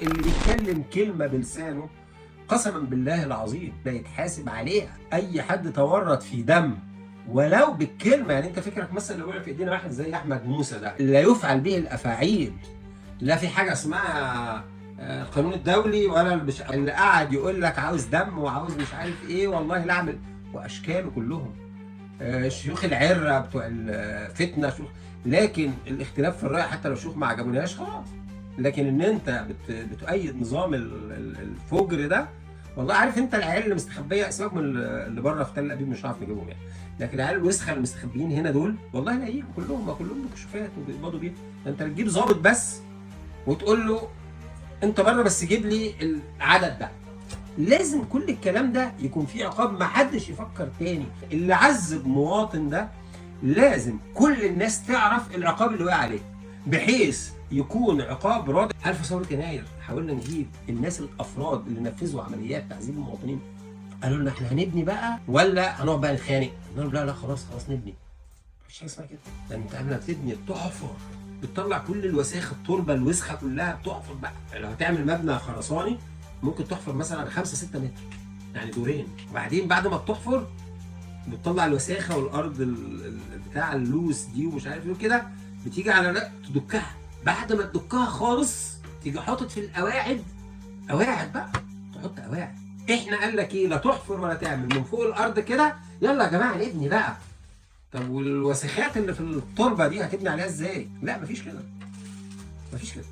اللي بيتكلم كلمة بلسانه قسما بالله العظيم لا يتحاسب عليها. اي حد تورط في دم ولو بالكلمة، يعني انت فكرك مثلا لو وقع في ايدينا واحد زي احمد موسى ده لا يفعل به الافاعيل، لا في حاجة اسمها القانون الدولي ولا اللي قاعد يقول لك عاوز دم وعاوز مش عارف ايه والله لا اعمل، واشكاله كلهم شيوخ العره بتوع الفتنة شيوخ. لكن الاختلاف في الراي حتى لو شيوخ ما عجبوناش خلاص، لكن ان انت بتؤيد نظام الفجر ده، والله عارف انت العيال اللي مستخبيه، سيبك من اللي بره في تل ابيب مش هنعرف نجيبهم يعني، لكن العيال الوسخة اللي مستخبيين هنا دول والله لا يجوا كلهم، ما كلهم بكشوفات وبيقبضوا بيها. ده انت تجيب ظابط بس وتقول له انت بره بس جيب لي العدد ده. لازم كل الكلام ده يكون فيه عقاب، ما حدش يفكر تاني. اللي عذب مواطن ده لازم كل الناس تعرف العقاب اللي وقع عليه، بحيث يكون عقاب رادع. هل في ثورة يناير حاولنا نجيب الناس الافراد اللي نفذوا عمليات تعذيب المواطنين؟ قالوا لنا احنا هنبني بقى ولا هنقعد بقى نتخانق؟ قلنا لهم لا لا خلاص خلاص نبني. مفيش حاجة اسمها كده. ده انت قبل ما بتبني بتحفر، بتطلع كل الوساخ، التربة الوسخة كلها بتحفر بقى. لو هتعمل مبنى خرساني ممكن تحفر مثلا 5 6 متر، يعني دورين، وبعدين بعد ما بتحفر بتطلع الوساخه والارض بتاع اللوس دي ومش عارف ايه وكده، بتيجي على لا تدكها. بعد ما تدكها خالص تيجي حاطط في القواعد، قواعد بقى، تحط قواعد. احنا قال لك ايه؟ لا تحفر ولا تعمل من فوق الارض كده، يلا يا جماعة نبني بقى. طب والوسخات اللي في التربة دي هتبني عليها ازاي؟ لا مفيش كده، مفيش كده.